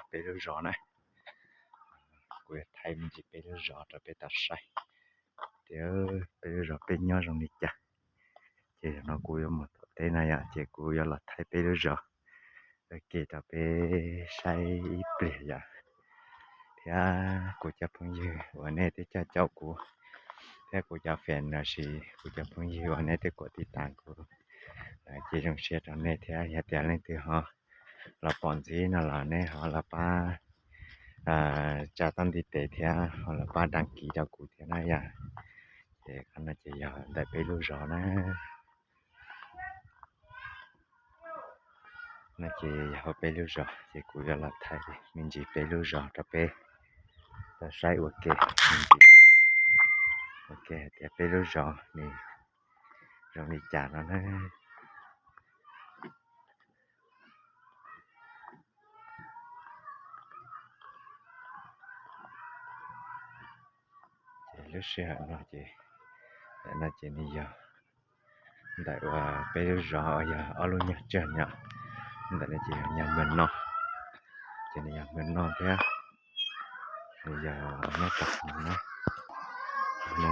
peb lub zos na. Kuv yuav thaij me ntsis peb lub zos rau peb tau saib tias peb lub zos peb nyob zoo li cas. Ces yog no kuv yuav mus tom teb no yom, ces kuv yuav los thaij peb lub zos ua ke rau peb saib ib pliag yom. Thiab kuv cov phooj ywg uas nej twb caum caum kuv, thiab kuv cov fans los sis kuv cov phooj ywg uas nej twb kuam tij tas kuv, ces zoo siab rau nej thiab. Yog tias leej twg ho los pom ntxiv no los nej ho los pab tsa toj ntiv tes thiab ho los pab đăng ký rau kuv thiab na yom. Ces qhov no ces yog ntawm peb lub zos na. No ces yog peb lub zos ces kuv yuav los thaij me ntsis peb lub zos rau peb tau saib ua ke, ua ke hais tias peb lub zos nws zoo li cas no na. Ces lub sij hawm no ces, ntawm no ces nws yog ntawm uas peb lub zos uas yog ob lub nyuag tsawg no. Ntawm no ces yog nyuag mws no, ces nws yog mws no thiab, nws yog nyob rau no na. Lub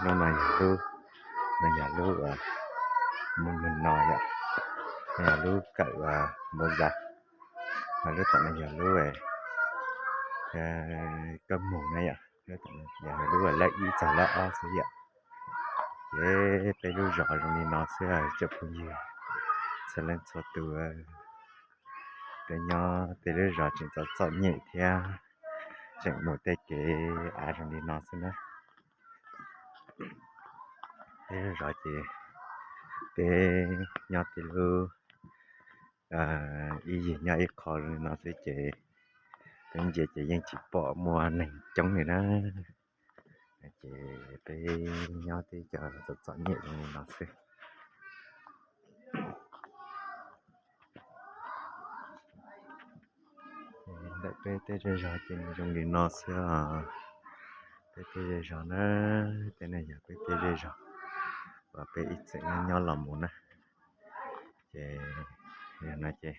no yog lub, no yog lub uas mws no yom, no yog lub kawm uas npau zas, ho lub tom no yog lub kawm mus na yom, lub tom no yog lub lab ib txog lab ob xwb yom. Ces peb lub zos zoo li no xwb tsoom phooj ywg txhua leej txhua tus. Peb nyob tej lub zos tseem txom txom nyem thiab tseem mus tej kev av zoo li no xwb na. Peb lub zos ces peb nyob tej lub ib yig nyob ib qho zoo li no xwb ces peb ntsia ces yeej tsis pom muaj neeg coob li na. Ces peb nyob tej cov txom txom nyem zoo li no xwb. Ntawm peb tej zej zog ces nws zoo li no xwb os. Peb tej zej zog na, tej no yog peb tej zej zog uas peb ib txwm nyob nyob los mus na. Ces yog no ces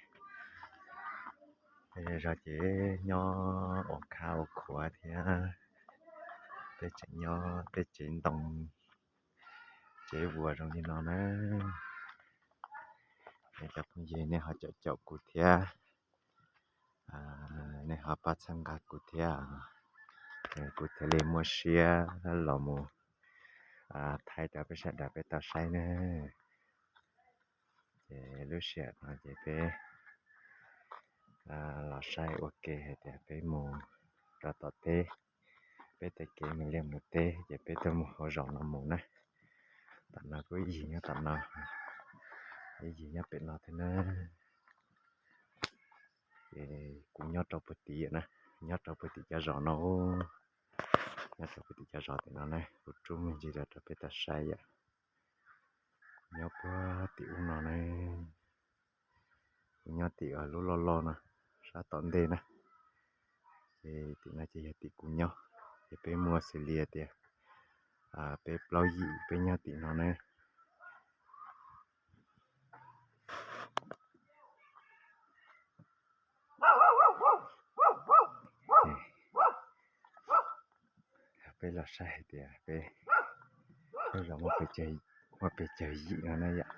peb zej zog ces nyob ua khab ua khuav thiab, peb tseem nyob tej tsev ntoo tsev vuas zoo li no na. Es cov phooj ywg nej ho caum caum kuv thiab, nej ho pab txhawb nqa kuv thiab, kuv thiaj li muaj siab los mus thaij rau peb sawv daws peb tau saib na. Ces lub sij hawm no ces peb los saib ua ke hais tias peb mus rau tom teb, peb tej kev mus liaj mus teb ces peb tuaj mus hauv zos no mus na. Tom no kuj yig nyob tom no, yig nyob pem no thiab na. Ces kuv nyob rau puag tim na, nyob rau puag tim cov zos no, nyob rau puag tim cov zos tim no na, kuv rub me ntsis rau rau peb tau saib yom. Kuv nyob puag tim ub no na, kuv nyob tim lub loj loj no, sab tom ntej na. Ces tim no ces yog tim kuv nyob, ces peb muaj xws li tias peb plaub yim peb nyob tim no na. Peb los saib hais tias peb, peb zos muaj pes tsawg yim no na yom.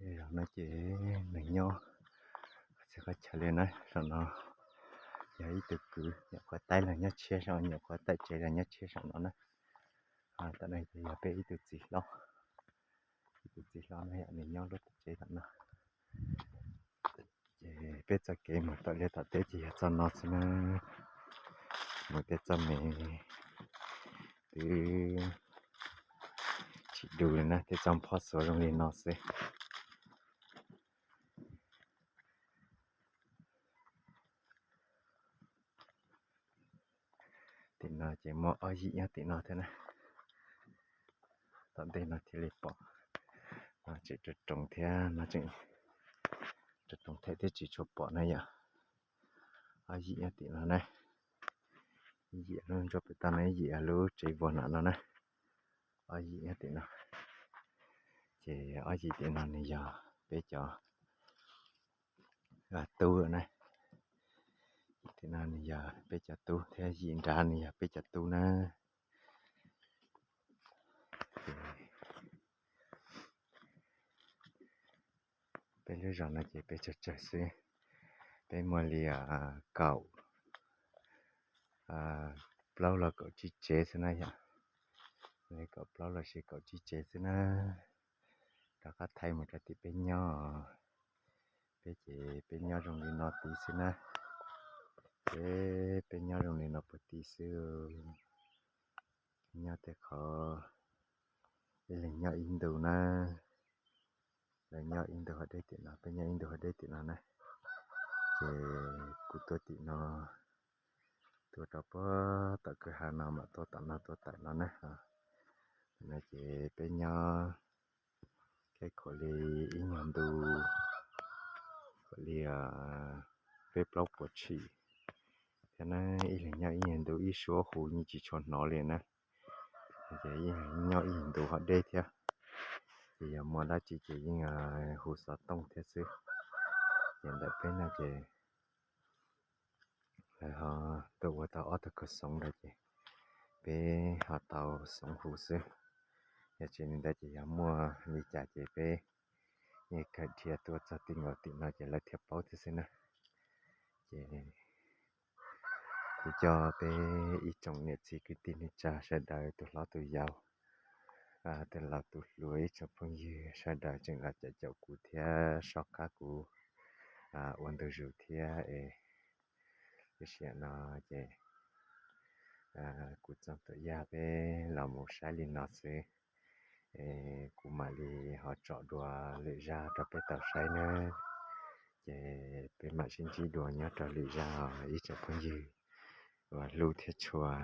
Zos no ces nws nyob txij qhov chaw li na, zos no yog ib tug kwv nyuam qhuav taij los nyob tshiab saum, nyuam qhuav taij tsev los nyob tshiab saum no na. Tom no ces yog peb ib tug txiv hlob, ib tug txiv hlob no yog nws nyob lub tom tsev tom no. Ces peb txoj kev mus tom liaj tom teb ces yog txoj no xwb na. Mus tej txoj me twb tsis du li na, tej txoj phob xuav zoo li no xwb. Tim no ces muaj ob yim nyob tim no thiab na. Tom ntej no thiaj li pom, no tseem rau roos thiab, no tseem rau roos thiab thiab tsis tshua pom na yom. Ob yim nyob tim no na, ib yim lub ntsuab pem toj no, ib yim lub tsev vag no na. Ob yim nyob tim no, ces ob yim tim no nws yog peb cov tub na. Tim no nws yog peb cov tub thiab yim nrad nws yog peb cov tub na. Peb lub zos no ces peb tsawg tsawg xwb, peb muaj li kaum plaub los kaum tsib tsev xwb na yom. Li kaum plaub los sis kaum tsib tsev xwb na. Rov qab thaij mus rau tim peb nyob, peb ces peb nyob zoo li no tid xwb na. Ces peb nyob zoo li no puag tim xwb. Nyob tej qhov ib leeg nyob ib ntu na, lawv nyob ib ntu hauv deb tim no, peb nyob ib ntu hauv deb tim no na. Ces kuv tuaj tim no, tuaj rau puag tom kwj ha no mam tuaj tom no tuaj tawm no na. No ces peb nyob kev khuam li ib nyuag ntu, khuam li peb plaub puas tshim thiab na. Ib leeg nyob ib nyuag ntu, ib suab hu yeej tsis tshua hnov li na. Ces ib leeg nyob ib nyuag ntu hauv deb thiab, ces yog muaj dab tsi ces yeej hu xov tooj thiab xwb. Ces ntawm peb no ces lawv ho tuaj ua tau ob tug kawg xoov ntawd ces peb ho tau xoov hu xwb. Yog tsis li ntawd ces yog muaj li cas ces peb yeej kawg dhia tuaj txog ti nkaus tim no ces lawv thiaj paub thiab xwb na. Ces kuv coj peb ib tsoom niam txiv kwv tij neej tsa sawv daws, tus hlob tus yau, tus laus tus hluas, ib tsoom phooj ywg sawv daws tseem los caum caum kuv thiab soj qab kuv ua ntu zus thiab es lub sij hawm no ces kuv Txooj Tuam Yaj peb los mus saib li no xwb. Es kuv mam li ho tsom dua lwm zaj rau peb tau saib nawb. Ces peb mam sib ntsib dua nyob rau lwm zaj ib tsoom phooj ywg uas hlub thiab tshua.